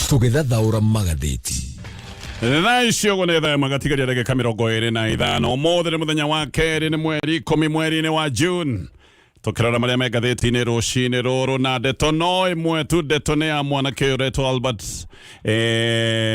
Tũgĩthathaũra magathĩti. Thaa icio ũguo nĩ thaa ĩmwe gatigaria ndagĩka 25. Ũmũthĩ nĩ mũthenya wa kerĩ, nĩ mweri 10 mweri-inĩ wa June. Tũkĩrora marĩa me ngathĩti-inĩ rũcinĩ rũrũ, na ndeto no ĩmwe tu. Ndeto nĩ ya mwanake ũyũ ũretwo Albert,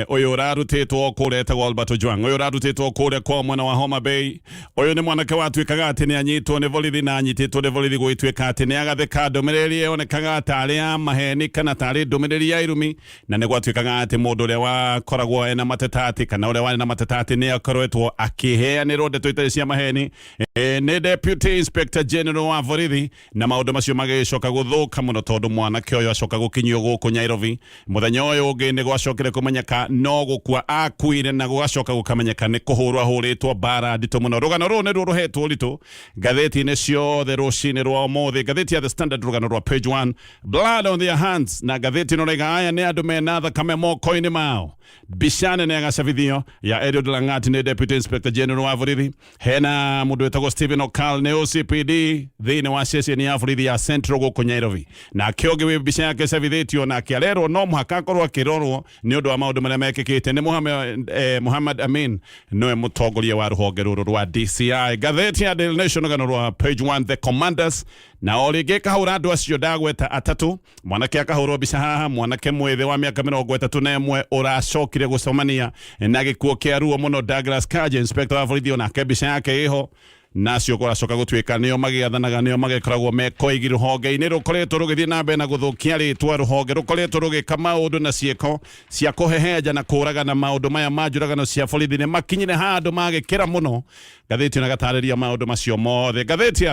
ũyũ ũrarutĩtwo kũrĩa, etagwo Albert Ojwang, ũyũ ũrarutĩtwo kũrĩa kwa mwena wa Homa Bay. Ũyũ nĩ mwanake watuĩkaga atĩ nĩ anyitwo nĩ borithi, na anyitĩtwo nĩ borithi gũgĩtuĩka atĩ nĩ agathĩka ndũmĩrĩri yonekaga tarĩ ya maheni kana tarĩ ndũmĩrĩri ya irumi, na nĩ gwatuĩkaga atĩ mũndũ ũrĩa wakoragwo ena mateta atĩ kana ũrĩa warĩ na mateta atĩ nĩ akoretwo akĩheanĩrwo ndeto itarĩ cia maheni nĩ Deputy Inspector General wa borithi, na maũndũ macio magĩcoka gũthũka mũno tondũ mwanake ũyũ acoka gũkinyio gũkũ Nairobi mũthenya ũyũ ũngĩ nĩ gwacokire kũmenyeka no gũkua akuire, na gũgacoka gũkamenyeka nĩ kũhũrwo ahũrĩtwo mbara nditũ mũno. Rũgano rũrũ nĩruo rũhetwo ũritũ ngathĩti-inĩ ciothe rũcinĩ rwa ũmũthĩ. Ngathĩti ya The Standard, rũgano rwa page 1, "Blood on their hands", na ngathĩti ĩno raiga aya nĩ andũ mena thakame moko-inĩ mao. Mbica nene ya gacabithio ya Eliud Langat, nĩ Deputy Inspector General wa borithi. Hena mũndũ wĩtagwo Stephen Okal, nĩ OCPD thĩinĩ wa ceceni ya borithi ya Central gũkũ Nairobi. Nake ũngĩ wĩ mbica yake ĩcabithĩtio nake arerwo no mũhaka akorwo akĩrorwo nĩ ũndũ wa maũndũ marĩa mekĩkĩte nĩ Muhammad Amin, nĩwe mũtongoria wa rũhonge rũrũ rwa DCI. Ngathĩti ya Daily Nation, rũgano rwa page 1, "The Commanders", na o rĩngĩ ĩkahũra andũ acio ndagweta atatũ. Mwanake akahũrwo mbica haha, mwanake mwĩthĩ wa mĩaka 31 ũracokire gũcemania na gĩkuũ kĩa ruo mũno. Douglas Kanja, inspector wa borithi, onake mbica yake ĩho. Nacio kũracoka gũtuĩka nĩo magĩathanaga, nĩo magĩkoragwo mekoigi rũhonge-inĩ rũkoretwo rũgĩthiĩ na mbere na gũthũkia rĩtwa, rũhonge rũkoretwo rũgĩka maũndũ na ciĩko cia kũhehenja na kũragana. Maũndũ maya ma njũragano cia borithi nĩ makinyire handũ magĩkĩra mũno. Ngathĩti ĩno ĩgatarĩria maũndũ macio mothe. Ngathĩti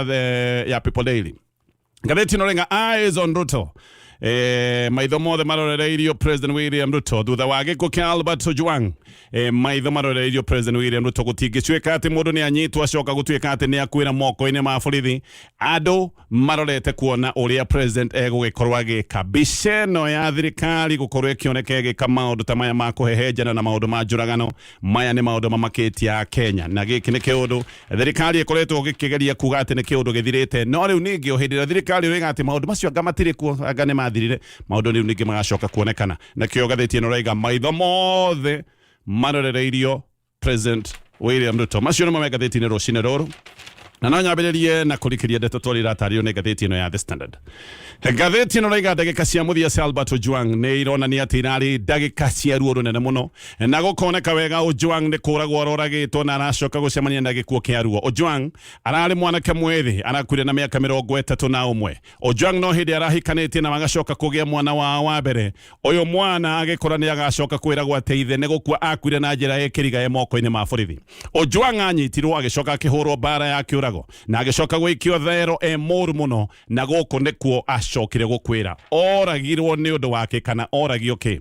ya People Daily, ngathĩti ĩno rĩnga "Eyes on Ruto". Maitho mothe marorereirio President William Ruto thutha wa gĩkuũ kĩa Albert Ojwang. Maitho marorereirio President William Ruto. Gũtingĩtuĩka atĩ mũndũ nĩ anyitwo acoka gũtuĩka atĩ nĩ akuĩra moko-inĩ ma borithi. Andũ marorete kuona ũrĩa president egũgĩkorwo agĩka. Mbica ĩno ya thirikari gũkorwo ĩkĩoneka ĩgĩka maũndũ ta maya ma kũhehenjana na maũndũ ma njũragano, maya nĩ maũndũ mamakĩtie a Kenya, na gĩkĩ nĩ kĩũndũ thirikari ĩkoretwo gĩkĩgeria kuga atĩ nĩ kĩũndũ gĩthirĩte. No rĩu ningĩ o hĩndĩ ĩrĩa thirikari ĩroiga atĩ maũndũ macio anga matirĩ kuo, anga nĩ mathirire, maũndũ rĩu ningĩ magacoka kuonekana. Nakĩo ngathĩti ĩno ĩraiga maitho mothe marorereirio President William Ruto. Macio nĩmo me ngathĩti-inĩ rũcinĩ rũrũ, na no nyambĩrĩrie na kũrikĩria ndeto twarĩ iratarĩrio nĩ ngathĩti ĩno ya The Standard. Ngathĩti ĩno raiga ndagĩka cia mũthia cia Albert Ojwang nĩ ironania atĩ irarĩ ndagĩka cia ruo rũnene mũno, na gũkoneka wega Ojwang nĩ kũragwo aroragĩtwo na aracoka gũcemania na gĩkuũ kĩa ruo. Ojwang ararĩ mwanake mwĩthĩ, arakuire na mĩaka 31. Ojwang no hĩndĩ arahikanĩtie na magacoka kũgĩa mwana wao wa mbere. Ũyũ mwana agĩkũra nĩ agacoka kwĩragwo atĩ ithe nĩ gũkua akuire na njĩra ĩkĩriga e moko-inĩ ma borithi. Ojwang anyitirwo agĩcoka akĩhũrwo mbara ya kĩũrago na agĩcoka gũikio thero e mũru mũno, na gũkũ nĩkuo acokire gũkwĩra. Oragirwo nĩ ũndũ wake kana oragio kĩ?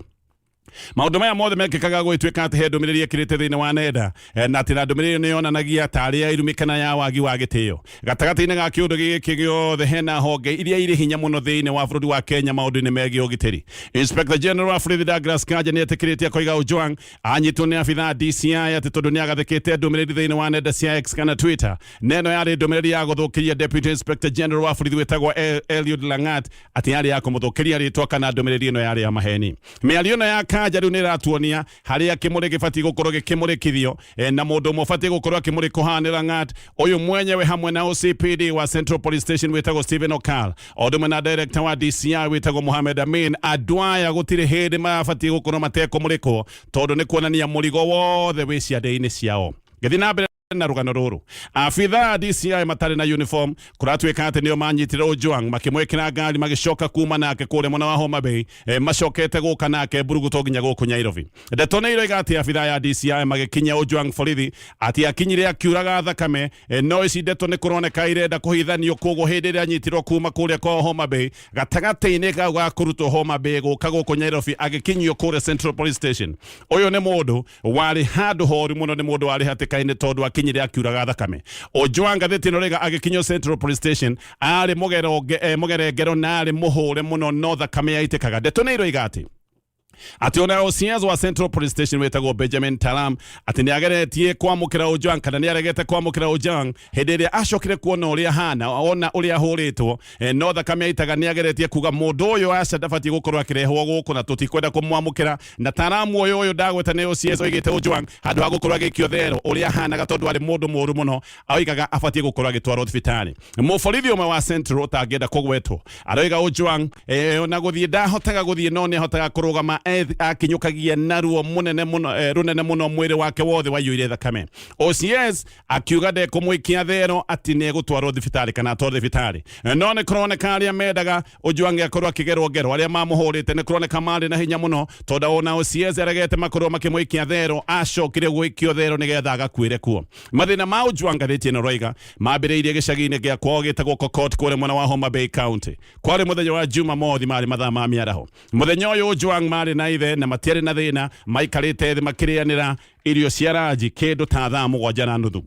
Maũndũ maya mothe mekĩkaga gũgĩtuĩka atĩ he ndũmĩrĩri ĩkĩrĩte thĩinĩ wa nenda, na atĩ na ndũmĩrĩri ĩyo nĩ yonanagia tarĩ ya irumi kana ya wagi wa gĩtĩo. Gatagatĩ-inĩ ga kĩũndũ gĩkĩ gĩothe hena honge iria irĩ hinya mũno thĩinĩ wa bũrũri wa Kenya maũndũ-inĩ megiĩ ũgitĩri. Inspector General wa borithi Douglas Kanja nĩ etĩkĩrĩtie akoiga Ojwang anyitwo nĩ abithaa DCI atĩ tondũ nĩ agathĩkĩte ndũmĩrĩri thĩinĩ wa nenda cia X kana Twitter, na ĩno yarĩ ndũmĩrĩri ya gũthũkĩria Deputy Inspector General wa borithi wĩtagwo Eliud Langat, atĩ yarĩ ya kũmũthũkĩria rĩtwa kana ndũmĩrĩri ĩno yarĩ ya maheni. Mĩario ĩno ya Kanja rĩu nĩ ĩratuonia harĩa kĩmũrĩ gĩbatiĩ gũkorwo gĩkĩmũrĩkithio, na mũndũ ũmwe ũbatiĩ gũkorwo akĩmũrĩkwo haha nĩ Langat ũyũ mwenyewe hamwe na OCPD wa Central Police Station wĩtagwo Stephen Okal, o ũndũ ũmwe na director wa DCI wĩtagwo Mohamed Amin. Andũ aya gũtirĩ hĩndĩ mabatiĩ gũkorwo matekũmũrĩkwo tondũ nĩ kuonania mũrigo wothe wĩ ciande-inĩ ciao. Ngĩthiĩ na mbere na rũgano rũrũ, abithaa DCI matarĩ na uniform kũratuĩka atĩ nĩo manyitire Ojwang makĩmwĩkĩra ngari, magĩcoka kuma nake kũrĩa mwena wa Homa Bay, macokete gũka nake mburuguto nginya gũkũ Nairobi. Ndeto nĩ iroiga atĩ abithaa ya DCI magĩkinyia Ojwang borithi atĩ akinyire akiuraga thakame, no ici ndeto nĩ kũroneka irenda kũhithanio. Koguo hĩndĩ ĩrĩa anyitirwo kuma kũrĩa kwa Homa Bay, gatagatĩ-inĩ kau ga kũrutwo Homa Bay gũka gũkũ Nairobi, agĩkinyio kũrĩa Central Police Station, ũyũ nĩ mũndũ warĩ handũ horu mũno, nĩ mũndũ warĩ hatĩka-inĩ tondũ akinyire akiuraga thakame. Ojwang, ngathĩti ĩno rĩga, agĩkinyio Central Police Station arĩ mũgerongero na arĩ mũhũre mũno, no thakame yaitĩkaga. Ndeto nĩ iroiga atĩ Atĩ ona OCS wa Central Police Station wĩtagwo Benjamin Talam atĩ nĩ ageretie kwamũkĩra Ojwang kana nĩ aregete kwamũkĩra Ojwang hĩndĩ ĩrĩa acokire kuona ũrĩa hana, ona ũrĩa ahũrĩtwo, no thakame aitaga, nĩ ageretie kuga mũndũ ũyũ aca ndabatiĩ gũkorwo akĩrehwo gũkũ na tũtikwenda kũmwamũkĩra. Na Talam ũyũ ndagweta nĩ OCS oigĩte Ojwang handũ ha gũkorwo agĩikio thero ũrĩa ahanaga, tondũ arĩ mũndũ mũũru mũno, oigaga abatiĩ gũkorwo agĩtwarwo thibitarĩ. Mũborithi ũmwe wa Central ũtangĩenda kũgwetwo aroiga Ojwang ona gũthiĩ ndahotaga gũthiĩ, no nĩ ahotaga kũrũgama, akinyũkagia na ruo mũnene mũno, rũnene mũno, mwĩrĩ wake wothe waiyũire thakame. OCS akiuga ndekũmũikia thero, atĩ nĩ egũtwarwo thibitarĩ kana atwarwo thibitarĩ. No nĩ kũroneka arĩa mendaga Ojwang akorwo akĩgerwo ngero, arĩa mamũhũrĩte, nĩ kũroneka marĩ na hinya mũno, tondũ ona OCS aregete makorwo makĩmũikia thero, acokire gũikio thero nĩgetha agakuĩre kuo. Mathĩna ma Ojwang, ngathĩti ĩno roiga, mambĩrĩirie gĩcagi-inĩ gĩa kwao gĩtagwo Kokot kũrĩa mwena wa Homa Bay County. Kwarĩ mũthenya wa Jumamothi, marĩ mathaa ma mĩaraho. Mũthenya ũyũ Ojwang marĩ na ithe na matiarĩ na thĩna, maikarĩte thĩ makĩrĩanĩra irio cia ranji kĩndũ ta 7:30.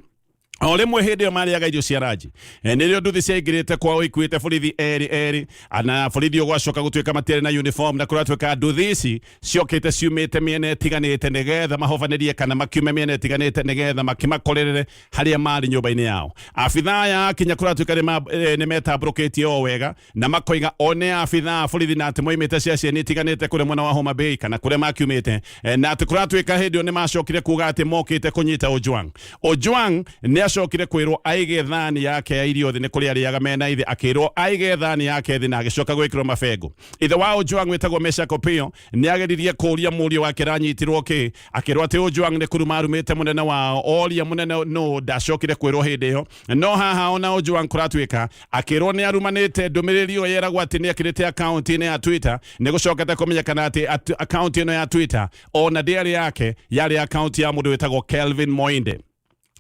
O rĩmwe hĩndĩ ĩyo marĩaga irio cia ranji, nĩrĩo nduthi ciaingĩrĩte kwao ikuĩte borithi erĩ erĩ, na borithi ũyũ gwacoka gũtuĩka matiarĩ na uniform, na kũratuĩka nduthi ici ciokĩte ciumĩte mĩena ĩtiganĩte nĩgetha mahobanĩrie kana makiume mĩena ĩtiganĩte nĩgetha makĩmakorerere harĩa marĩ nyũmba-inĩ yao. Abithaa aya akinya kũratuĩka nĩ metambũrũkĩtie o wega na makoiga o nĩ abithaa a borithi na atĩ moimĩte ceceni itiganĩte kũrĩa mwena wa Homa Bay kana kũrĩa makiumĩte, na atĩ kũratuĩka hĩndĩ ĩyo nĩ macokire kuga atĩ mokĩte kũnyita Ojwang. Ojwang nĩ acokire kwĩrwo aige thani yake ya irio thĩ, nĩ kũrĩa arĩaga mena ithe, akĩrwo aige thani yake thĩ na agĩcoka gwĩkĩrwo mabengo. Ithe wa Ojwang wĩtagwo Meshack Opiyo nĩ ageririe kũria mũriũ wake aranyitirwo kĩ, akĩrwo atĩ Ojwang nĩ kuruma arumĩte mũnene wao. Oria mũnene nũ, ndacokire kwĩrwo hĩndĩ ĩyo. No haha ona Ojwang kũratuĩka akĩrwo nĩ arumanĩte. Ndũmĩrĩri ĩyo yeragwo atĩ nĩ ekĩrĩte akaunti-inĩ ya Twitter, nĩ gũcokete kũmenyekana atĩ akaunti ĩno ya Twitter ona ndĩarĩ yake, yarĩ akaunti ya mũndũ wĩtagwo Kelvin Moinde.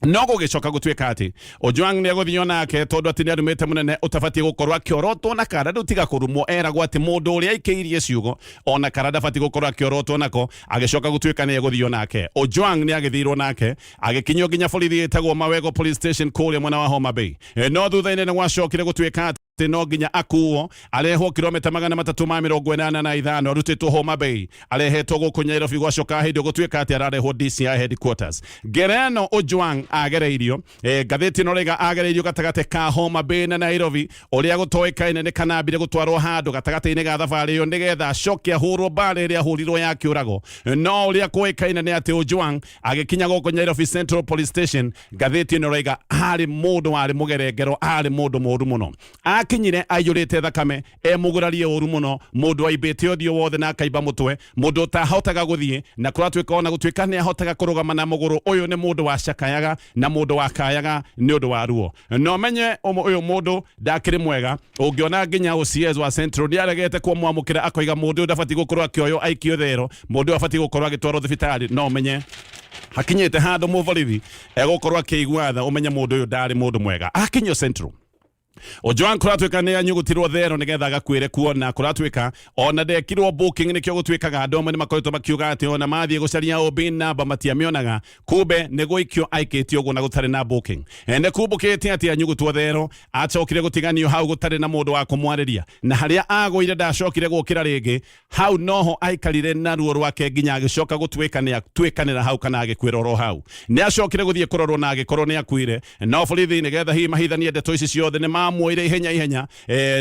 No gũgĩcoka gũtuĩka atĩ Ojwang nĩ egũthio nake tondũ atĩ nĩ arumĩte mũnene ũtabatiĩ gũkorwo akĩorotwo na kara. Rĩu tiga kũrumwo, eragwo atĩ mũndũ ũrĩa aikĩirie ciugo ona kara ndabatiĩ gũkorwo akĩorotwo nako. Agĩcoka gũtuĩka nĩ egũthio nake. Ojwang nĩ agĩthirwo nake agĩkinyio nginya borithi ĩtagwo Mawego Police Station kũrĩa mwena wa Homa Bay. No thutha-inĩ nĩ gwacokire gũtuĩka atĩ no nginya akuo arehwo kilomita 385 arutĩtwo Homa Bay arehetwo gũkũ Nairobi. Gwacoka hĩndĩ gũtuĩka atĩ ararehwo DCI headquarters. Ngereno Ojwang agereirio, ngathĩti ĩno rĩga agereirio gatagatĩ ka Homa Bay na Nairobi, ũrĩa gũtoĩkaine nĩ kana ambire gũtwarwo handũ gatagatĩ-inĩ ga thabarĩ ĩyo nĩgetha acoke ahũrwo mbara ĩrĩa ahũrirwo ya kĩũrago. No ũrĩa kũĩkaine nĩ atĩ Ojwang agĩkinya gũkũ Nairobi Central Police Station, ngathĩti ĩno ĩroiga arĩ mũndũ warĩ mũgerengero, arĩ mũndũ mũũru mũno. Akinyire aiyũrĩte thakame, e mũgurarie ũru mũno, mũndũ aimbĩte ũthiũ wothe na akaimba mũtwe, mũndũ ũtahotaga gũthiĩ, na kũratuĩka ona gũtuĩka nĩ ahotaga kũrũgama na mũgũrũ, ũyũ nĩ mũndũ wacakayaga na mũndũ wakayaga nĩ ũndũ wa ruo. No menye ũyũ mũndũ ndakĩrĩ mwega ũngĩona nginya OCS wa Central nĩ aregete kũmwamũkĩra, akoiga mũndũ ũyũ ndabatiĩ gũkorwo akĩoywo aikio thero, mũndũ ũyũ abatiĩ gũkorwo agĩtwarwo thibitarĩ. No menye hakinyĩte handũ mũborithi egũkorwo akĩigua tha, ũmenye mũndũ ũyũ ndarĩ mũndũ mwega. Akinyio Central, Ojwang kũratuĩka nĩ anyugutirwo thero nĩgetha agakuĩre kuo, na kũratuĩka ona ndekirwo booking. Nĩkĩo gũtuĩkaga andũ amwe nĩ makoretwo makiuga atĩ ona mathiĩ gũcaria OB namba matiamĩonaga, kumbe nĩ gũikio aikĩtio ũguo na gũtarĩ na booking. Nĩ kumbũkĩte atĩ anyugutwo thero acokire gũtiganio hau gũtarĩ na mũndũ wa kũmwarĩria, na harĩa agũire ndacokire gũkĩra rĩngĩ. Hau noho aikarire na ruo rwake nginya agĩcoka gũtuĩka nĩ atuĩkanĩra hau kana agĩkuĩra oro hau. Nĩ acokire gũthiĩ kũrorwo na agĩkorwo nĩ akuire, no borithi nĩgetha hihi mahithanie ndeto ici ciothe nĩ mamuoire ihenya ihenya,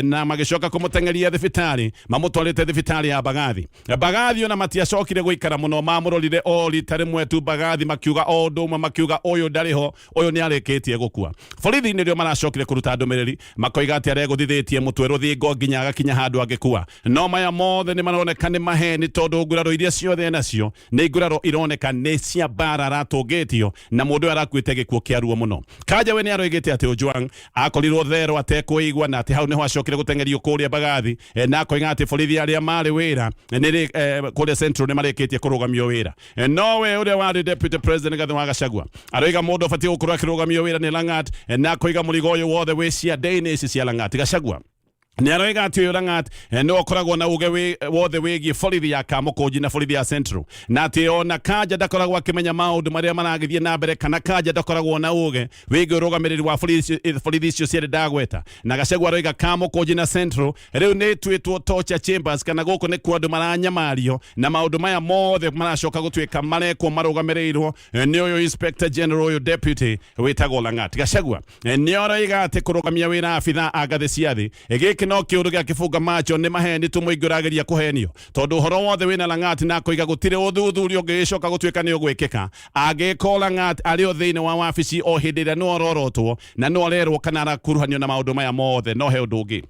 na magĩcoka kũmũteng'eria thibitarĩ, mamũtwarĩte thibitarĩ ya Mbagathi. Mbagathi ona matiacokire gũikara mũno, mamũrorire o rita rĩmwe tu Mbagathi, makiuga o ũndũ ũmwe, makiuga ũyũ ndarĩ ho, ũyũ nĩ arĩkĩtie gũkua. Borithi nĩrĩo maracokire kũruta ndũmĩrĩri makoiga atĩ aregũthithĩtie mũtwe rũthingo nginya agakinya handũ angĩkua. No maya mothe nĩ maroneka nĩ maheni, tondũ nguraro iria ciothe nacio nĩ nguraro ironeka nĩ cia mbara aratũngĩtio, na mũndũ ũyũ arakuĩte gĩkuũ kĩa ruo mũno. Kanja we nĩ aroigĩte atĩ Ojwang akorirwo thero atekũigua, na atĩ hau nĩho acokire gũteng'erio kũrĩa Mbagathi, na akoiga atĩ borithi arĩa marĩ wĩra kũrĩa Central nĩ marĩkĩtie kũrũgamio wĩra. No we ũrĩa warĩ deputy president Rigathi wa Gachagua aroiga mũndũ ũbatiĩ gũkorwo akĩrũgamio wĩra nĩ Langat, na akoiga mũrigo ũyũ wothe wĩ ciande-inĩ ici cia Langat. Gachagua Nä aroiga atä å yå Langat nä ũkoragwo na uge wothe wĩgiĩ borithi ya Kamũkũnji na borithi ya Central, na atä ona Kanja ndakoragwo akĩmenya maũndũ marĩa maragĩthiĩ na mbere, kana Kanja ndakoragwo na uge wĩgiĩ ũrũgamĩrĩri wa borithi icio cierĩ ndagweta. Na Gachagua aroiga Kamũkũnji na Central rĩu nĩ ĩtuĩtwo torture chambers, kana gũkũ nĩ kuo andũ maranyamario, na maũndũ maya mothe maracoka gũtuĩka marekwo marũgamĩrĩirwo nĩ ũyũ Inspector General ũyũ deputy wĩtagwo Langat. Gachagua nĩ aroiga atĩ kũrũgamia wĩra abithaa a ngathĩ cia thĩ, gĩkĩ no kĩũndũ gĩa kĩbunga macho, nĩ maheni tu mũingĩ ũrageria kũhenio, tondũ ũhoro wothe wĩna Langat, na akoiga gũtirĩ ũthuthuria ũngĩgĩcoka gũtuĩka nĩ ũgwĩkĩka angĩkorwo Langat arĩ o thĩinĩ wa wabici o hĩndĩ ĩrĩa nĩ ororotwo na nĩ orerwo kana arakuruhanio na maũndũ maya mothe. No he ũndũ ũngĩ,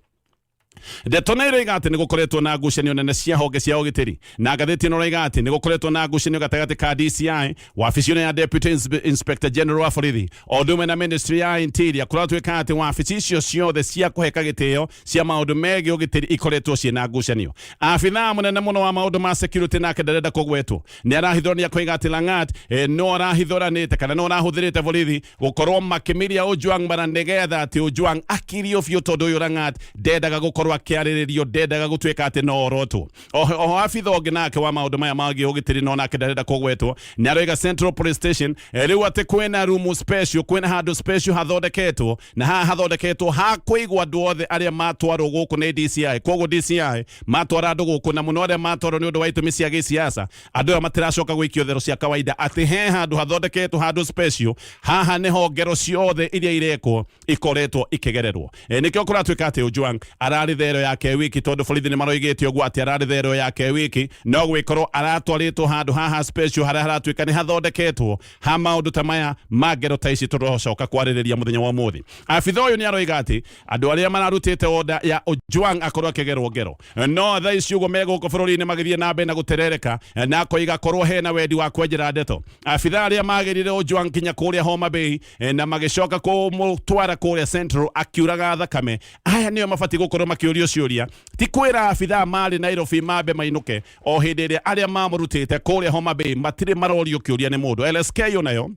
ndeto nä iroiga atä nä gå koretwo na ngucanio nene cia honge cia ũgitĩri, na ngathĩti ĩno ĩroiga atĩ nĩ gũkoretwo na ngucanio gatagatĩ ka DCI, wabici ĩno ya Deputy Inspector General wa borithi, o ũndũ ũmwe na Ministry ya Interior. Kũratuĩka atĩ wabici icio ciothe cia kũheka gĩtĩo cia maũndũ megiĩ ũgitĩri ikoretwo ciĩna ngucanio. Abithaa mũnene mũno wa maũndũ ma security, nake ndarenda kũgwetwo, nĩ arahithũrania koiga atĩ Langat no arahithũranĩte kana no arahũthĩrĩte borithi gũkorwo makĩmiria Ojwang mara nĩgetha atĩ Ojwang akirio biũ, tondũ ũyũ Langat ndendaga gũkorwo akĩarĩrĩrio, ndendaga gũtuĩka atĩ no orotwo. Oho abitha ũngĩ nake wa maũndũ maya magiĩ ũgitĩri, no nake ndarenda kũgwetwo, nĩ aroiga Central Police Station rĩu atĩ kwĩna room special, kwĩna handũ special hathondeketwo, na haha hathondeketwo ha kũigwo andũ othe arĩa matwarwo gũkũ nĩ DCI. Koguo DCI matwara andũ gũkũ, na mũno arĩa matwarwo nĩ ũndũ wa itũmi cia gĩsiasa, andũ aya matiracoka gũikio thero cia kawaida, atĩ he handũ hathondeketwo, handũ special, haha nĩho ngero ciothe iria irekwo ikoretwo ikigererwo. Nikio kũratuĩka atĩ Ojwang ararĩ thero yake wiki, tondũ borithi nĩ maroigĩte ũguo atĩ ararĩ thero yake wiki, no gwĩkorwo aratwarĩtwo handũ haha special harĩa haratuĩka nĩ hathondeketwo ha maũndũ ta maya ma ngero ta ici tũrocoka kwarĩrĩria mũthenya wa ũmũthĩ. Abitha ũyũ nĩ aroiga atĩ andũ arĩa mararutĩte order ya Ojwang akorwo akĩgerwo ngero no thaa ici ũguo me gũkũ bũrũri-inĩ magĩthiĩ na mbere na gũterereka, na akoiga korwo hena wendi wa kwenjera ndeto, abitha arĩa magĩrire Ojwang kinya kũrĩa Homa Bay na magĩcoka kũmũtwara kũrĩa Central akiuraga thakame, aya nĩo mabatiĩ gũkorwo makĩũrio ciũria, ti kwĩra abithaa marĩ Nairobi mambe mainũke o hĩndĩ ĩrĩa arĩa mamũrutĩte kũrĩa Homa Bay matirĩ marorio kĩũria nĩ mũndũ. LSK onayo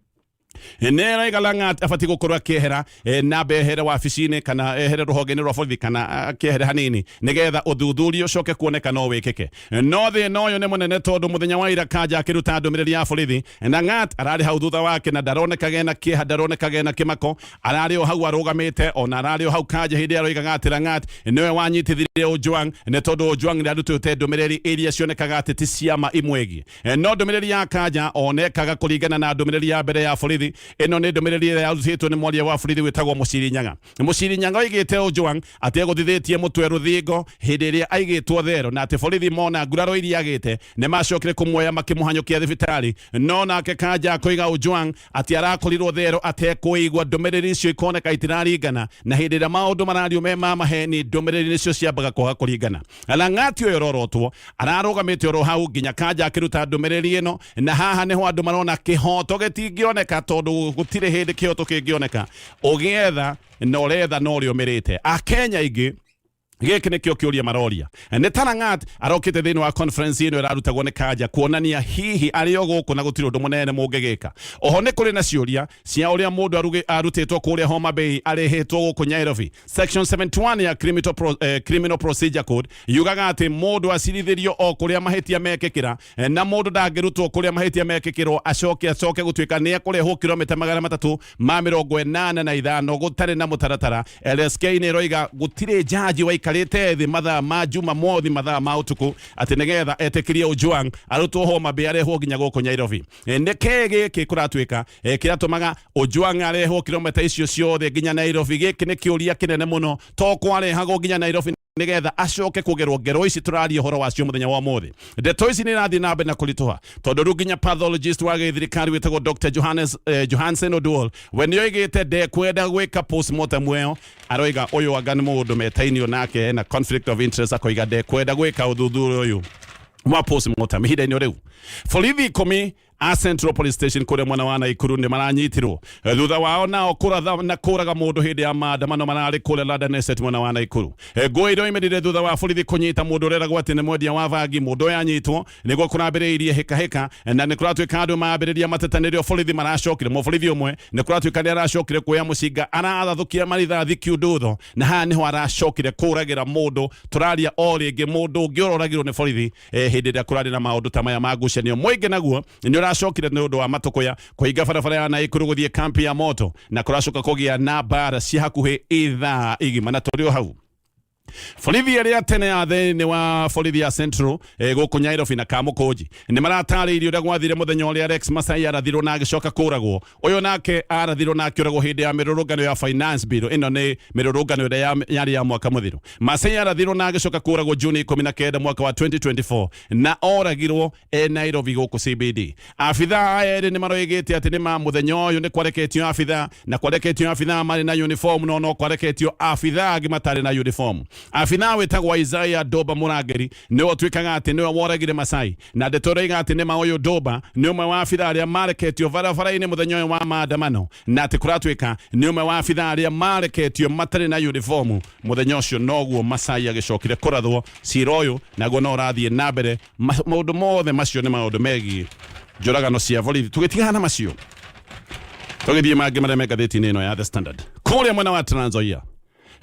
nä ĩraiga Langat abatiĩ gũkorwo akĩehera, na ehere wabici-inĩ kana ehere rũhonge-inĩ rwa borithi, kana akĩehere hanini nĩgetha ũthuthuria ũcoke kuoneka no wĩkĩke. No thĩna ũyũ nĩ mũnene, tondũ mũthenya wa ira Kanja akĩruta ndũmĩrĩri ya borithi, Langat ararĩ hau thutha wake na ndaronekaga ena kĩeha, ndaronekaga ena kĩmako, ararĩ o hau arũgamĩte, ona ararĩ o hau Kanja hĩndĩ aroigaga atĩ Langat nĩwe wanyitithirie Ojwang, nĩ tondũ Ojwang nĩ arutĩte ndũmĩrĩri iria cionekaga atĩ ti ciama imwĩgiĩ. No ndũmĩrĩri ya Kanja onekaga kũringana na ndũmĩrĩri ya mbere ya borithi. Ĩno nĩ ndũmĩrĩri ĩrĩa yarutĩtwo nĩ mwaria wa borithi wĩtagwo Mũciri Nyaga. Mũciri Nyaga oigĩte Ojwang atĩ egũthithĩtie mũtwe rũthingo hĩndĩ ĩrĩa aigĩtwo thero, na atĩ borithi mona nguraro iria agĩte nĩ macokire kũmuoya makĩmũhanyũkia thibitarĩ. No nake Kanja akoiga Ojwang atĩ arakorirwo thero atekũigua. Ndũmĩrĩri icio ikoneka itiraringana, na hĩndĩ ĩrĩa maũndũ marario me ma maheni, ndũmĩrĩri nĩcio ciambaga kwaga kũringana. Lang'ati ũyũ ũrorotwo ararũgamĩte oro hau nginya Kanja akĩruta ndũmĩrĩri ĩno, na haha nĩho andũ marona kĩhoto gĩtingĩoneka, tondũ gũtirĩ hĩndĩ kĩhoto kĩngĩoneka ũgĩetha na ũretha na ũrĩa ũmĩrĩte. Akenya aingĩ gĩkĩ nĩkĩo kĩũria maroria: nĩ ta Langat arokĩte thĩinĩ wa conference ĩno ĩrarutagwo nĩ Kanja kuonania hihi arĩ o gũkũ na gũtirĩ ũndũ mũnene mũngĩgĩka? Oho nĩ kũrĩ na ciũria cia ũrĩa mũndũ arutĩtwo kũrĩa Homa Bay arehĩtwo gũkũ Nairobi. Section 71 ya Criminal Procedure Code yugaga atĩ mũndũ acirithĩrio o kũrĩa mahĩtia mekĩkĩra, na mũndũ ndangĩrutwo kũrĩa mahĩtia mekĩkĩrwo acoke gũtuĩka nĩ ekũrehwo kilomita 385 gũtarĩ na mũtaratara. LSK nĩ ĩroiga gũtirĩ jaji waikarĩte thĩ mathaa ma Jumamothi, mathaa ma ũtukũ, atĩ nĩgetha etĩkĩrie Ojwang arutwo Homa Bay arehwo nginya gũkũ Nairobi. Nĩ kĩĩ gĩkĩ kũratuĩka kĩratũmaga Ojwang arehwo kilomita icio ciothe nginya Nairobi? Gĩkĩ nĩ kĩũria kĩnene mũno, to kwarehagwo nginya Nairobi nigetha acoke kũgerwo ngero ici tũraria ũhoro wacio mũthenya wa ũmũthĩ. Ndeto ici nĩ irathiĩ na mbere na kũritũha, tondũ rĩu nginya pathologist wa gĩthirikari wĩtagwo Dr. Johannes, Johansen Oduol, we nĩ oigĩte ndekwenda gwĩka postmortem ĩyo. Aroiga ũyũ anga nĩ mũndũ metainio nake na conflict of interest, akoiga ndekwenda gwĩka ũthuthuria ũyũ wa postmortem ihinda-inĩ rĩu. Borithi 10 A Central Police Station kũrĩa mwena wa Naikuru nĩ maranyitirwo thutha wao nao kũratha na kũraga mũndũ hĩndĩ ya maandamano mararĩ kũrĩa London Estate mwena wa Naikuru. Ngũĩ iroimĩrire thutha wa borithi kũnyita mũndũ ũreragwo atĩ nĩ mwendia wa bangi. Mũndũ ũyũ anyitwo nĩguo kũrambĩrĩirie hĩkahĩka, na nĩ kũratuĩka andũ mambĩrĩria mateta nĩrĩo borithi maracokire. Mũborithi ũmwe nĩ kũratuĩka nĩ aracokire kuoya mũcinga, arathũkia marithathi kiundutho, na haha nĩho aracokire kũragĩra mũndũ. Tũraria o rĩngĩ mũndũ ũngĩ ũroragirwo nĩ borithi hĩndĩ ĩrĩa kũrarĩ na maũndũ ta maya ma ngucanio. Mũingĩ naguo nĩ ũracokire nĩ ũndũ wa matũkũya kũhinga barabara ya Naikuru gũthiĩ kampi ya moto, na kũracoka kũgĩa na mbara cia hakuhĩ ithaa igima. Na tũrĩ o hau, borithi arĩa tene ya thĩinĩ wa borithi ya Central gũkũ Nyairobi na Kamũkũnji nĩ maratarĩirie ũrĩa gwathire mũthenya ũrĩa Alex Masai arathirwo na agĩcoka kũragwo. Ũyũ nake arathirwo na akĩũragwo hĩndĩ ya mĩrũrũngano ya finance bill. Ĩno nĩ mĩrũrũngano ĩrĩa yarĩ ya mwaka mũthiru. Masai arathirwo na agĩcoka kũragwo Juni 19 mwaka wa 2024, na oragirwo e Nairobi gũkũ CBD. Abithaa aya erĩ nĩ maroigĩte atĩ nĩ ma mũthenya ũyũ nĩ kwareketio abithaa, na kwareketio abithaa marĩ na uniform, no kwareketio abithaa angĩ matarĩ na uniform. Abithaa wĩtagwo Isaiah Doba Mũrangĩri nĩwe ũtuĩkaga atĩ nĩwe woragire Masai, na ndeto ĩroiga atĩ nĩma ũyũ Doba nĩ ũmwe wa abithaa arĩa mareketio barabara-inĩ mũthenya ũyũ wa maandamano, na atĩ kũratuĩka nĩ ũmwe wa abithaa arĩa mareketio matarĩ na uniform mũthenya ũcio. Noguo Masai agĩcokire kũrathwo. Cira ũyũ naguo no ũrathiĩ na mbere. Maũndũ mothe macio nĩ maũndũ megiĩ njũragano cia borithi. Tũgĩtigana na macio, tũgĩthiĩ mangĩ marĩa me ngathĩti-inĩ ĩno ya The Standard kũrĩa mwena wa Trans Nzoia.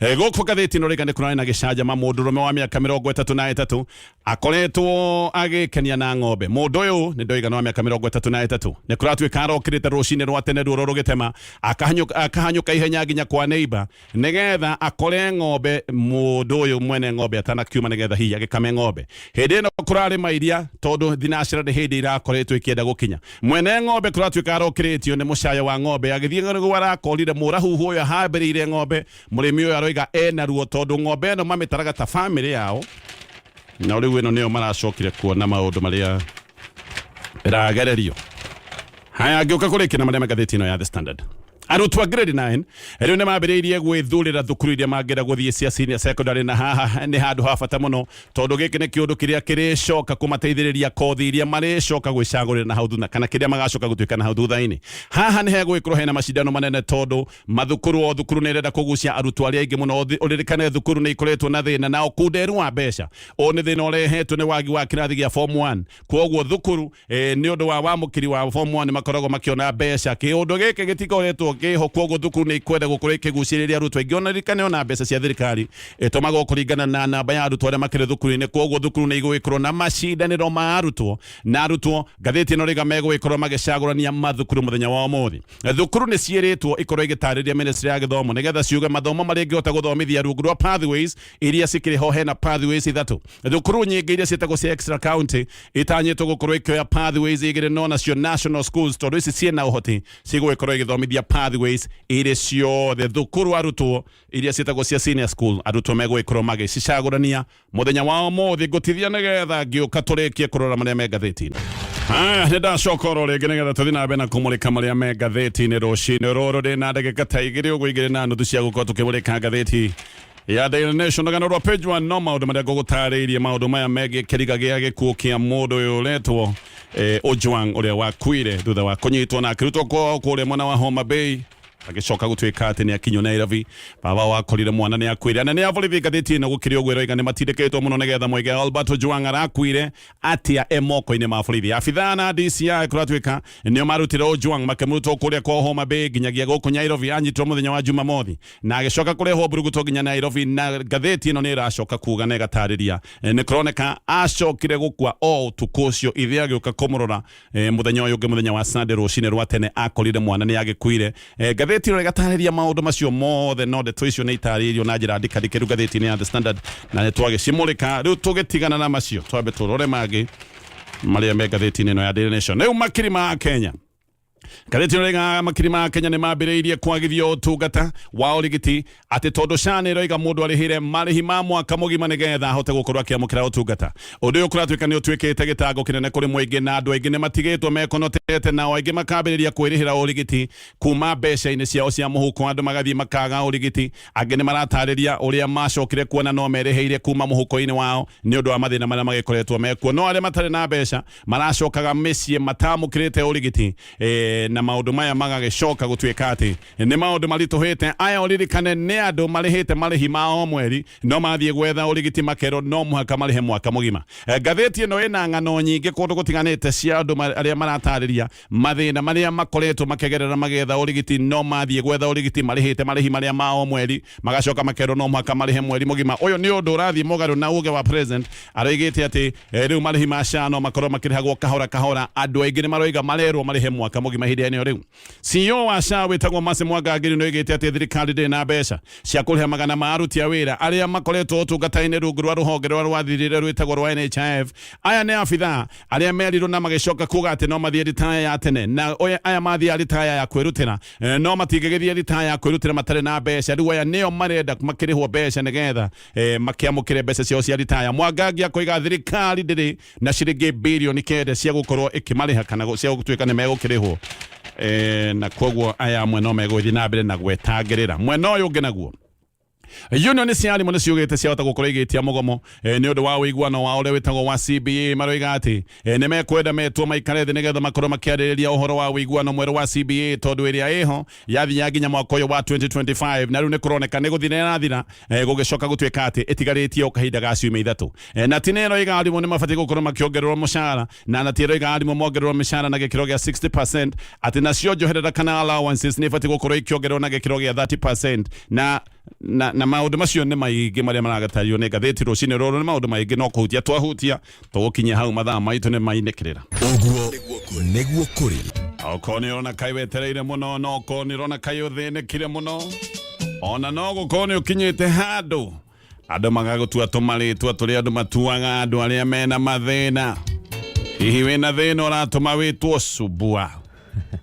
Gũkũ ngathĩti ĩno rĩga nĩ kũrarĩ na gĩcanjama. Mũndũrũme wa mĩaka 33 akoretwo agĩkenia na ng'ombe. Mũndũ ũyũ nĩ ndoiga nĩ wa mĩaka 33. Nĩ kũratuĩka arokĩrĩte rũcinĩ rwa tene ruoro rũgĩtema, akahanyũka ihenya nginya kwa neighbor nĩgetha akore ng'ombe mũndũ ũyũ mwene ng'ombe atanakiuma, nĩgetha hihi agĩkame ng'ombe. Hĩndĩ ĩno kũrarĩ mairia, tondũ thinacara nĩ hĩndĩ irakoretwo ikĩenda gũkinya. Mwene ng'ombe kũratuĩka arokĩrĩtio nĩ mũcayo wa ng'ombe, agĩthiĩ nĩguo arakorire mũrahuhu ũyũ ahambĩrĩire ng'ombe. Mũrĩmi ũyũ aroiga ena ruo tondũ ng'ombe ĩno mamĩtaraga ta bamĩrĩ yao, na rĩu ĩno nĩyo maracokire kuona maũndũ marĩa ĩragererio. Haya, ngĩũka kũrĩkia na marĩa me ngathĩti ĩno ya The Standard, arutwo a grade 9 rĩu nĩ mambĩrĩirie gwĩthurĩra thukuru iria mangĩenda gũthiĩ cia senior secondary, na haha nĩ handũ ha bata mũno tondũ gĩkĩ nĩ kĩũndũ kĩrĩa kĩrĩcoka kũmateithĩrĩria kothi iria marĩcoka gwĩcagũrĩra na hau thutha, kana kĩrĩa magacoka gũtuĩka na hau thutha-inĩ. Haha nĩ hegũgĩkorwo hena macindano manene tondũ mathukuru, o thukuru nĩ ĩrenda kũgucia arutwo arĩa aingĩ mũno. Ũririkane thukuru nĩ ikoretwo na thĩna na ũkunderu wa mbeca. Ũũ nĩ thĩna ũrehetwo nĩ wagi wa kĩrathi gĩa form 1. Koguo thukuru nĩ ũndũ wa wamũkĩri wa form 1 makoragwo makĩona mbeca. Kĩũndũ gĩkĩ gĩtikoretwo kĩho, koguo thukuru nĩ ikwenda gũkorwo ikĩgucĩrĩria arutwo aingĩ. Ona ririkane ona mbeca cia thirikari ĩtũmagwo kũringana na namba ya arutwo arĩa makĩrĩ thukuru-inĩ. Koguo thukuru nĩ igũgĩkorwo na macindanĩro ma arutwo, na arutwo ngathĩti ĩno rĩga megũgĩkorwo magĩcagũrania mathukuru mũthenya wa ũmũthĩ. Thukuru nĩ ciĩrĩtwo ikorwo igĩtarĩria ministry ya gĩthomo nĩgetha ciuge mathomo marĩa ingĩhota gũthomithia rungu rwa pathways iria cikĩrĩ ho. Hena pathways ithatũ. Thukuru nyingĩ iria ciĩtagwo cia extra county itanyĩtwo gũkorwo ikĩoya pathways igĩrĩ, no nacio national schools, tondũ ici ciĩna ũhoti, cigũgĩkorwo igĩthomithia pathways irĩ ciothe. Thukuru arutwo iria ciĩtagwo cia senior school, arutwo megũgĩkorwo magĩcicagũrania mũthenya wa ũmũthĩ. Ngũtithia nĩgetha ngĩũka tũrĩkie kũrora marĩa me ngathĩti-inĩ. Haya, nĩ ndacoka oro rĩngĩ nĩgetha tũthiĩ na mbere na kũmũrĩka marĩa me ngathĩti-inĩ rũcinĩ rũrũ. Ndĩ na ndagĩka ta igĩrĩ ũguo, 2.5 cia gũkorwo tũkĩmũrĩka ngathĩti ya Daily Nation rũgano rwa page 1. No maũndũ marĩa ngũgũtarĩirie, maũndũ maya megiĩ kĩriga gĩa gĩkuũ kĩa mũndũ ũyũ ũretwo Ojwang, ũrĩa wakuire thutha wa kũnyitwo na akĩrutwo kwao kũrĩa mwena wa Homa Bay, agĩcoka gũtuĩka atĩ nĩ akinywo Nairobi. Baba wakorire mwana nĩ akuire. Anene a borithi, ngathĩti ĩno gũkĩrĩ ũguo ĩroiga, nĩ matindĩkĩtwo mũno nĩgetha moige Albert Ojwang arakuire atĩa e moko-inĩ ma borithi. Abithaa na DCI kũratuĩka nĩo marutire Ojwang, makĩmũruta kũrĩa kwa Homa Bay nginyagia gũkũ Nairobi. Anyitirwo mũthenya wa Jumamothi na agĩcoka kũrehwo mburuguto nginya Nairobi, na ngathĩti ĩno nĩ ĩracoka kuga na ĩgatarĩria nĩ kũroneka acokire gũkua o ũtukũ ũcio. Ithe agĩũka kũmũrora mũthenya ũyũ ũngĩ, mũthenya wa Sunday rũcinĩ rwa tene, akorire mwana nĩ agĩkuire. Ngathĩti ĩno ĩgatarĩria maũndũ macio mothe, no ndeto icio nĩ itarĩirio na njĩra ndikandikĩru ngathĩti-inĩ ya The Standard, na nĩ twagĩcimũrĩka. Rĩu tũgĩtigana na macio, twambe tũrore mangĩ marĩa me ngathĩti-inĩ ĩno ya Daily Nation. Rĩu makiri ma Kenya. Ngathĩti ĩno ĩroiga makiri ma Kenya nĩ mambĩrĩirie kwagithio ũtungata wa ũrigiti atĩ tondũ SHA nĩ ĩroiga mũndũ arĩhĩre marĩhi ma mwaka mũgima nĩgetha ahote gũkorwo akĩamũkĩra ũtungata. Ũndũ ũyũ kũratuĩka nĩ ũtuĩkĩte gĩtango kĩnene kũrĩ mũingĩ na andũ aingĩ nĩ matigĩtwo mekonotete nao aingĩ makambĩrĩria kwĩrĩhĩra ũrigiti kuma mbeca-inĩ ciao cia mũhuko. Andũ magathiĩ makaga ũrigiti, angĩ nĩ maratarĩria ũrĩa macokire kuona no merĩhĩire kuma mũhuko-inĩ wao nĩ ũndũ wa mathĩna marĩa magĩkoretwo mekuo. No arĩa matarĩ na mbeca maracokaga mĩciĩ matamũkĩrĩte ũrigiti na maũndũ maya magagĩcoka gũtuĩka atĩ nĩ maũndũ maritũhĩte. Aya ũririkane nĩ andũ marĩhĩte marĩhi ma o mweri no mathiĩ gwetha ũrigiti makerwo no mũhaka marĩhe mwaka mũgima. Ngathĩti ĩno ĩna ng'ano nyingĩ kũndũ gũtiganĩte cia andũ arĩa maratarĩria mathĩna marĩa makoretwo makĩgerera magĩetha ũrigiti, no mathiĩ gwetha ũrigiti marĩhĩte marĩhi marĩa ma o mweri magacoka makerwo no mũhaka marĩhe mweri mũgima. Ũyũ nĩ ũndũ ũrathiĩ mũgarũ na uge wa president aroigĩte atĩ rĩu marĩhi ma SHA no makorwo makĩrĩhagwo kahora kahora. Andũ aingĩ nĩ maroiga marerwo marĩhe mwaka mũgima ihinda ĩno rĩu. CEO wa SHA wĩtagwo Mercy Mwangangĩri nĩ oigĩte atĩ thirikari ndĩrĩ na mbeca cia kũrĩha magana ma aruti a wĩra arĩa makoretwo ũtungata-inĩ rungu rwa rũhonge rwa rwathirire rwĩtagwo rwa NHIF. Aya nĩ abithaa arĩa merirwo na magĩcoka kuga atĩ no mathiĩ ritaya ya tene na aya mathiaga ritaya ya kwĩrutĩra no matingĩgĩthiĩ ritaya ya kwĩrutĩra matarĩ na mbeca. Rĩu aya nĩo marenda makĩrĩhwo mbeca nĩgetha makĩamũkĩre mbeca ciao cia ritaya. Mwangangi akoiga thirikari ndĩrĩ na ciringi 9 bilioni cia gũkorwo ĩkĩmarĩha kana cia gũtuĩka nĩ megũkĩrĩhwo na koguo aya amwe no megũgĩthiĩ na mbere na gwetangĩrĩra. Mwena ũyũ ũngĩ naguo, union cia arimũ nĩ ciugĩte ciahota gũkorwo igĩtia mũgomo nĩ ũndũ wa ũiguano wa ũrĩa wĩtagwo wa CBA. Maroiga atĩ nĩ mekwenda metwo maikare thĩ nĩgetha makorwo makĩarĩrĩria ũhoro wa ũiguano mwerũ wa CBA, tondũ ĩrĩa ĩho yathiaga nginya mwaka ũyũ wa 2025 na rĩu nĩ kũroneka nĩ gũthira ĩrathira, gũgĩcoka gũtuĩka atĩ ĩtigarĩtie o kahinda ga ciumia 3. Na ti nĩ ĩroiga arimũ nĩ mabatiĩ gũkorwo makĩongererwo mũcara, na nati ĩroiga arimũ mongererwo mĩcara na gĩkĩro gĩa 60%, atĩ nacio njoherera kana allowances nĩ ibatiĩ gũkorwo ikĩongererwo na gĩkĩro gĩa 30%, na maũndũ macio nĩ maingĩ marĩa maragatario nĩ ngathĩti rũcinĩ rũrũ. Nĩ maũndũ maingĩ no kũhutia twahutia tũgũkinyia hau mathaa maitũ nĩ mainĩkĩrĩra. Ũguo nĩguo kũrĩ. Okorwo nĩ ũrona kaĩ wetereire mũno, no okorwo nĩ ũrona kaĩ ũthĩnĩkire mũno, ona no gũkorwo nĩ ũkinyĩte handũ andũ magagũtua tũmarĩtwa tũrĩa andũ matuaga andũ arĩa mena mathĩna. Hihi wĩna thĩna ũratũma wĩtwo subua,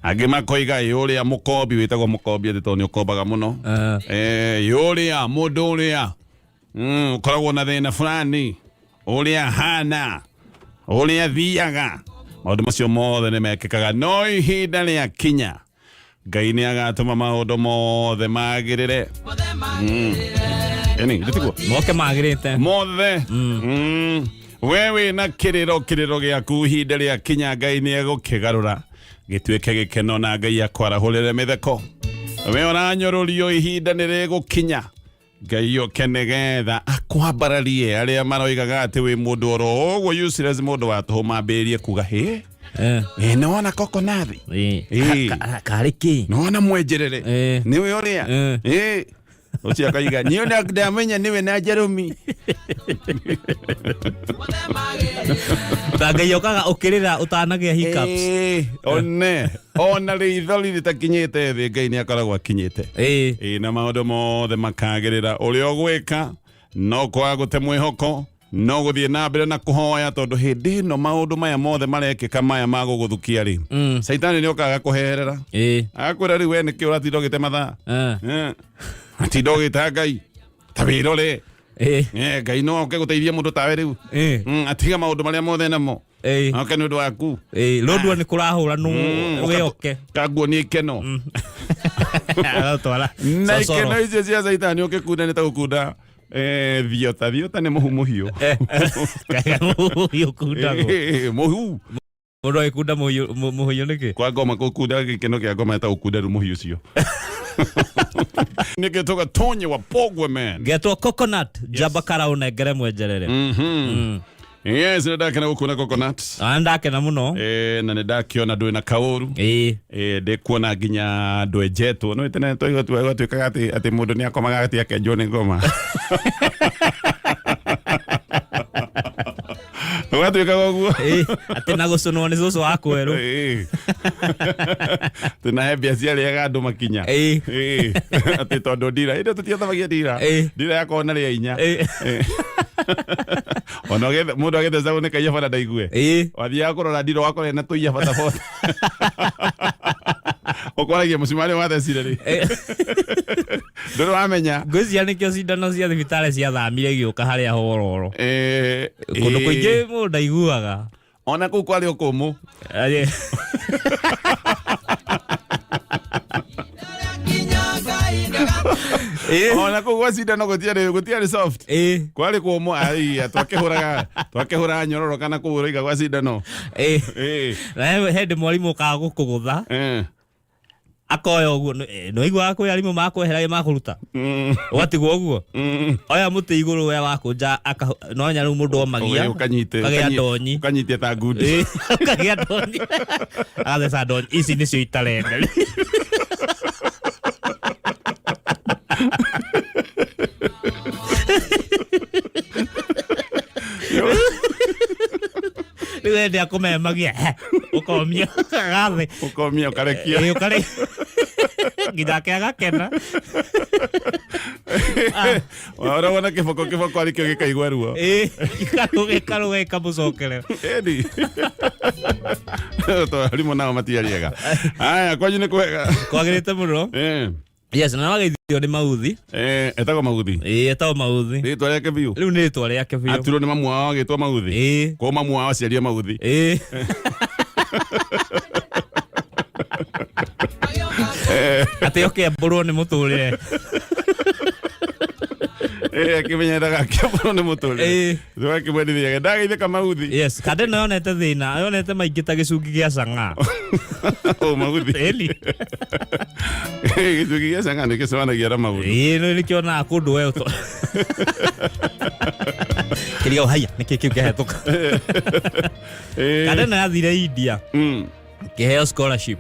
angĩ makoiga ĩ ũrĩa mũkombi, wĩtagwo mũkombi atĩ tondũ nĩ ũkombaga mũno, ĩ ũrĩa mũndũ ũrĩa ũkoragwo na thĩna fulani, ũrĩa hana, ũrĩa thiaga. Maũndũ macio mothe nĩ mekĩkaga, no ihinda rĩa kinya Ngai nĩ agatũma maũndũ mothe magĩrĩre. Ĩni ndĩtiguo? Moke magĩrĩte. Mothe. We wĩna kĩrĩro, kĩrĩro gĩaku ihinda rĩa kinya Ngai nĩ egũkĩgarũra gĩtuĩke gĩkeno na Ngai akwarahũrĩre mĩtheko. We ũranyũrũrio, ihinda nĩ rĩgũkinya Ngai oke nĩgetha akwambararie. Arĩa maroigaga atĩ wĩ mũndũ oro ũguo useless, mũndũ wa tũhũ, mambĩrĩrie kuga hĩ, ĩ nĩwona kokonathi? Ĩ. Karĩ kĩ? Nĩwona mwenjerere? Nĩwe ũrĩa ĩ ũcio akaiga niĩ ndamenya nĩwe na Jerũmi. Ta Ngai okaga ũkĩrĩra ũtanagĩa hiccups. Ĩ, one ona rĩithori rĩtakinyĩte thĩ, Ngai nĩ akoragwo akinyĩte. Ĩ na maũndũ mothe makagĩrĩra. Ũrĩa ũgwĩka no kwaga gũte mwĩhoko, no gũthiĩ na mbere na kũhoya, tondũ hĩndĩ ĩno maũndũ maya mothe marekĩka maya ma gũgũthukia rĩ, caitani nĩ okaga kũherera, agakwĩra, "Rĩu we nĩkĩ ũratinda ũgĩte mathaa? Atinda ũgĩta Ngai ta wĩrore. Ngai no oke gũteithia mũndũ tawe rĩu? Atiga maũndũ marĩa mothe namo oke nĩ ũndũ waku." Rũndua nĩ kũrahũra nũ wĩoke. Kaguonia ikeno. Agatwara na cocoro. Ikeno icio cia caitani ũkĩkunda nĩ ta gũkunda thiota. Thiota nĩ mũhu mũhiũ. Mũhiũ kundagwo? Mũhu. Mũndũ agĩkunda mũhiũ nĩkĩ? Kwa ngoma, gũkunda gĩkeno kĩa ngoma nĩ ta gũkunda rĩu mũhiũ ũcio. Nĩkĩ tũga Tonye wa Pogwe man. Getwo Coconut njamba karaũ nengere mwenjerere. Yes, nĩ ndakena gũkuona, Coconut. Ah, ndakena mũno. Na nĩ ndakiona ndwĩ na kaũru. Ndĩkuona nginya ndwenjetwo no tene twagatuĩkaga atĩ mũndũ nĩ akomaga atĩ akenjwo nĩ ngoma, ũgatuĩkaga ũguo. Atĩ na gũcũnwo nĩ cũcũ wa kwerũ. Atĩ na he mbia ciarĩaga andũ makinya. Atĩ tondũ ndira ĩndĩ tũtiathamagia ndira. Ndira yakorwo na rĩa inya. Ona mũndũ agĩtheca nĩ kaiya bara ndaigue. Wathiaga kũrora ndira ũgakora ĩna tũiya bata bota. Ũkwaragia mũcumarĩ wathecire rĩ. Ndũrĩ wamenya. Ngwĩciria nĩkĩo cindano cia thibitarĩ ciathamire igĩũka harĩa hororo. Eh, Kũndũ eh, kũingĩ mũndũ ndaiguaga. Ona kũu kwarĩ o kũmũ. Arĩ- Ĩ, Ona kũu gwa cindano gũtiarĩ soft. ĩ, Kwarĩ kũmũ aiya twakĩhũraga nyororo kana kũu ũraiga gwa cindano. ĩ. Eh. Na he hĩndĩ mwarimũ ũkaga gũkũgũtha Eh. akoya ũguo nĩwaiguaga kwĩ arimũ makweheragia makũruta ũgatigwo ũguo oya mũtĩ igũrũ we wakũnja no nya rĩu mũndũ omagia Ũkanyite ũkagĩa ndonyi Ũkanyitie ta ngundi. Ĩ, ũkagĩa ndonyi agatheca ndonyi ici nĩcio itarenda. Rĩu ende akũmemagia ũkomia agathĩ. Ũkomia ũkarekia. Ĩ, ũkarĩ nginya ake agakena. Ũrona kĩboko kĩboko arĩ kĩo gĩkaigua ruo. Ĩ, gĩkarũga gĩkarũga gĩkamũcokerera. Ĩni. To arimũ nao matiarĩega. Aya kwanyu nĩ kwega. Kwagĩrĩte mũno. Eh. Yes, na wageithio nĩ Mauthi. Eh, etagwo Mauthi. Ĩ, etagwo Mauthi. Rĩtwa rĩake biũ. Rĩu nĩ rĩtwa rĩake biũ. Aturwo nĩ mamu wao agĩtwo Mauthi. Ĩ. Kwa mamu wao aciarie Mauthi. Ĩ. Atĩ ũkĩambũrwo nĩ mũtũrĩre. Eh, akĩmenyeraga akĩambũrwo nĩ mũtũrĩre. Ĩ. Tũgakĩmwendithia ndageithĩka Mauthi. Yes, kande no yonete thĩna, yonete maingĩ ta gĩcungi gĩa cang'aa. O Mauthi. Ĩni. Gĩcungi gĩa cang'aa nĩ gĩcemanagia na maũndũ. Ĩ, nĩ nĩkĩonaga kũndũ we ũto. Kĩrĩa haya, nĩkĩ kĩu kĩhetũka. Eh. Kande no yathire India, kĩheo scholarship.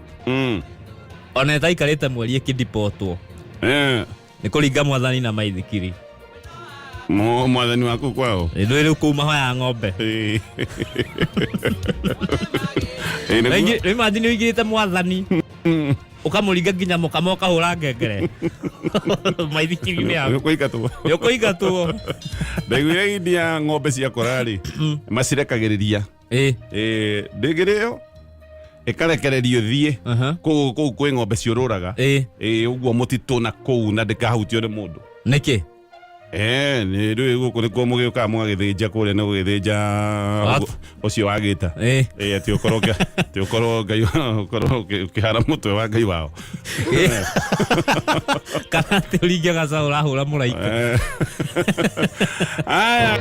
Ona ĩtaikarĩte mweri ĩkĩdipotwo. Eh. Nĩ kũringa mwathani na maithikiri. Mwathani waku kwao. Nĩ rĩu kũu mahoya ng'ombe. Eh. Eh, nĩguo. Rĩu imagine ũingĩrĩte mwathani ũkamũringa nginya mũkama ũkahũra ngengere maithikiri-inĩ yaku. Nĩ ũkũingatwo. Nĩ ũkũingatwo. Ndaiguire India ng'ombe ciakũra rĩ macirekagĩrĩria. Ĩ. Eh, ndĩngĩrĩo ĩkarekererio thiĩ Aha. kũu kũu kwĩ ng'ombe ciũrũraga. Ĩ. Ĩ ũguo mũtitũ na kũu na ndĩkahutio nĩ mũndũ. Nĩkĩ? Eh, nĩ rĩu gũkũ nĩkuo mũgĩũkaga mũgagĩthĩnja kũrĩa nĩ gũgĩthĩnja What? ũcio wagĩta. Ĩ. Ĩ atĩ ũkorwo atĩ ũkorwo Ngai ũkorwo ũkĩhara mũtwe wa Ngai wao. Ĩ. Kana atĩ ũringe gacaũ ũrahũra mũraika. Eh. Aya.